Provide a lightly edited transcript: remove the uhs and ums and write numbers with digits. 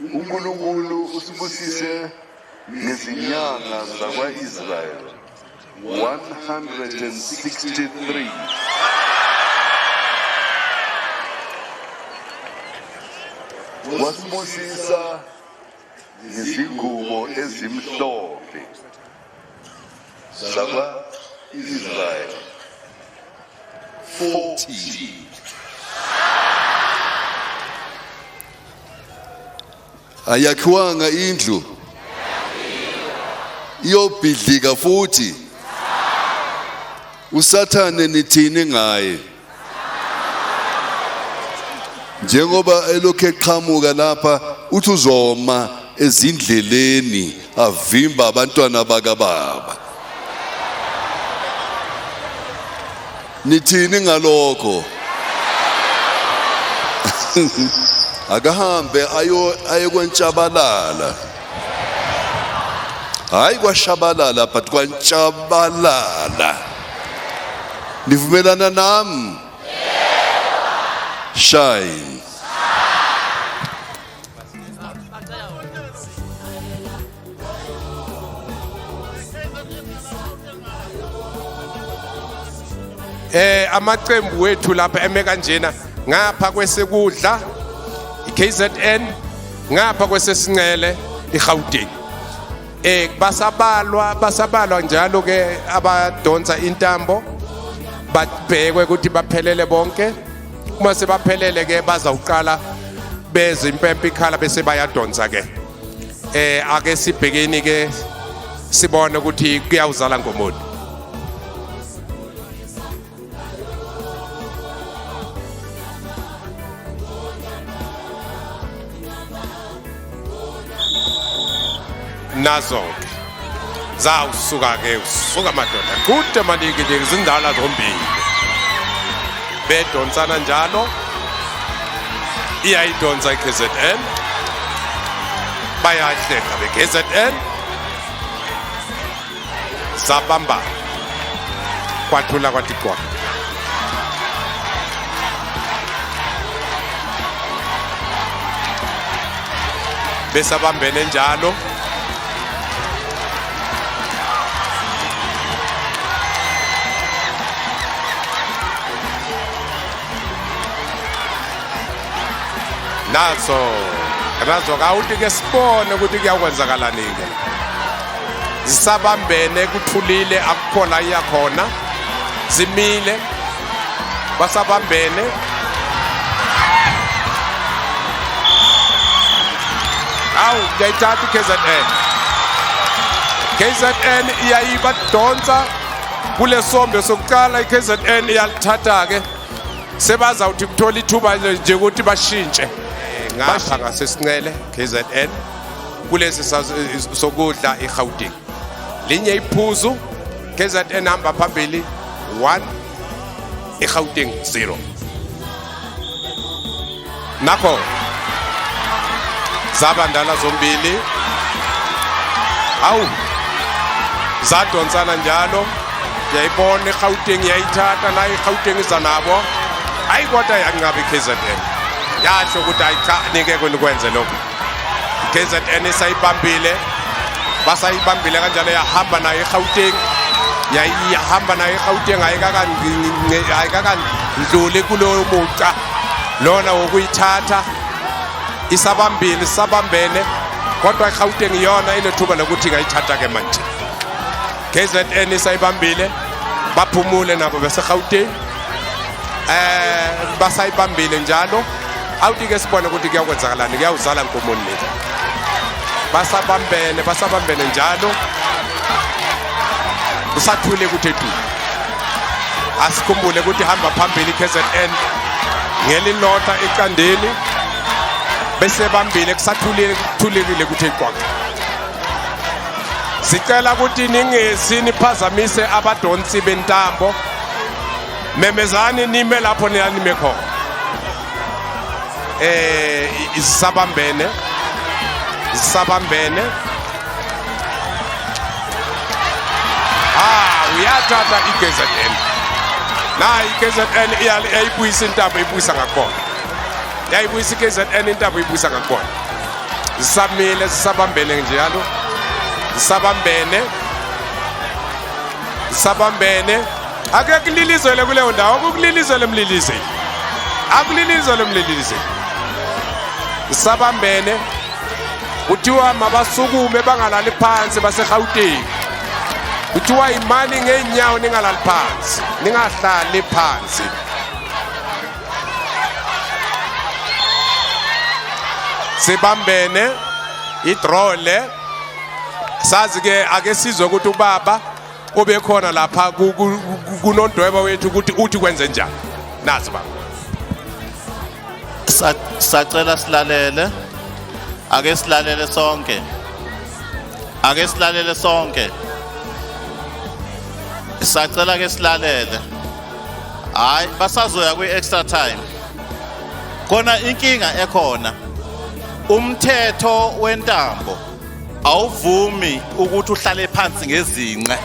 uNkulunkulu usibusise ngezinyanga zakwa-Israyeli 163. Wasibusisa ngezingubo ezimhlophe zakwa-Israyeli 40. Ayakhiwanga indlu, iyobhidlika futhi. Usathane nithini ngaye? Njengoba elokhu eqhamuka lapha uthi uzoma ezindleleni avimba abantwana bakababa. Nithini ngalokho? Akahambe ayo ayekwentshabalala. Hayi kwashabalala, but kwantshabalala. Nivumelana nami? Shine. Amaqembu wethu lapha eme kanjena, ngapha kwesekudla iKZN, ngapha kwesesinxele iGauteng. Basabalwa njalo ke abadonsa intambo, babhekwe ukuthi baphelele bonke. Uma sebaphelele ke bazawuqala beze impempe ikhala bese bayadonsa ke. Ake sibhekeni ke sibone ukuthi kuyawuzala ngomoni. Nazo ke zawusuka ke, usuka madoda kude maniki nje, izindala zombili bedonsana njalo. Iyayidonsa i-KZN, bayahlehla be-KZN, zabamba kwathula kwathi kwa. Besabambene njalo. Nazo kawuthi ke sibone ukuthi kuyakwenzakalani ke. Zisabambene, kuthulile, akukho la iya khona, zimile, basabambene. Awu, ngiyayithatha i-KZN. KZN iyayibadonsa kule sombe sokuqala. I-KZN iyalithatha ke, sebazawuthi kuthola ithuba nje ukuthi bashintshe ngapha ngasesinxele KZN, kulesi sokudla iGauteng. Linye iphuzu, KZN hamba phambili 1, iGauteng 0. Nakho zabandala zombili. Awu, zadonsana njalo. Ngiyayibona iGauteng iyayithatha la, iGauteng iza nabo. Hayi, kodwa yanqaba i-KZN, yasho ukuthi hayi cha, ningeke nikwenze lokho. I-KZN isayibambile, basayibambile kanjalo. Yahamba nayo iGauteng, yayihamba nayo iGauteng, ayikakandluli kuloyo muca lona wokuyithatha. Isabambile, isabambene, kodwa iGauteng iyona inethuba lokuthi ingayithatha ke manje. KZN isayibambile, baphumule nabo bese Gauteng, basayibambile njalo. Awuthi ke sibone ukuthi kuyakwenzakalani, kuyawuzala nkomoni le. Basabambene, basabambene njalo, kusathule ukuthi du. Asikhumbule ukuthi hamba phambili KZN ngelilodwa eqandeni, bese bambile, kusathulile, kuthulekile ukuthi iqwaqwa. Sicela ukuthi ningezi niphazamise abadonsi bentambo. Memezani, nime lapho nime khona. Isabambene, isabambene. Ah, uyathatha i-KZN na, i-KZN iyayibuyisa intambo, ibuyisa ngakhona. Yayibuyisa i-KZN intambo, ibuyisa ngakhona. Zisamile, zisabambene njalo, zisabambene, zisabambene. Ake kulilizele kuleyo ndawo, akukulilizele mlilizeli, akulilizele mlilizeli. Zisabambene. Kuthiwa mabasukume bangalali phansi baseGauteng. Kuthiwa imani ngeenyawo, ningalali phansi, ningahlali phansi. Sibambene idraw le. Sazi ke, ake sizwe ukuthi ubaba ube khona lapha kunondweba wethu ukuthi uthi kwenze njani. Nazi baba. Sacela silalele. Ake silalele sonke. Ake silalele sonke. Sacela ke silalele. Hayi, basazoya kwi extra time. Kona inkinga ekhona. Umthetho wentambo awuvumi ukuthi uhlale phansi ngezinqe.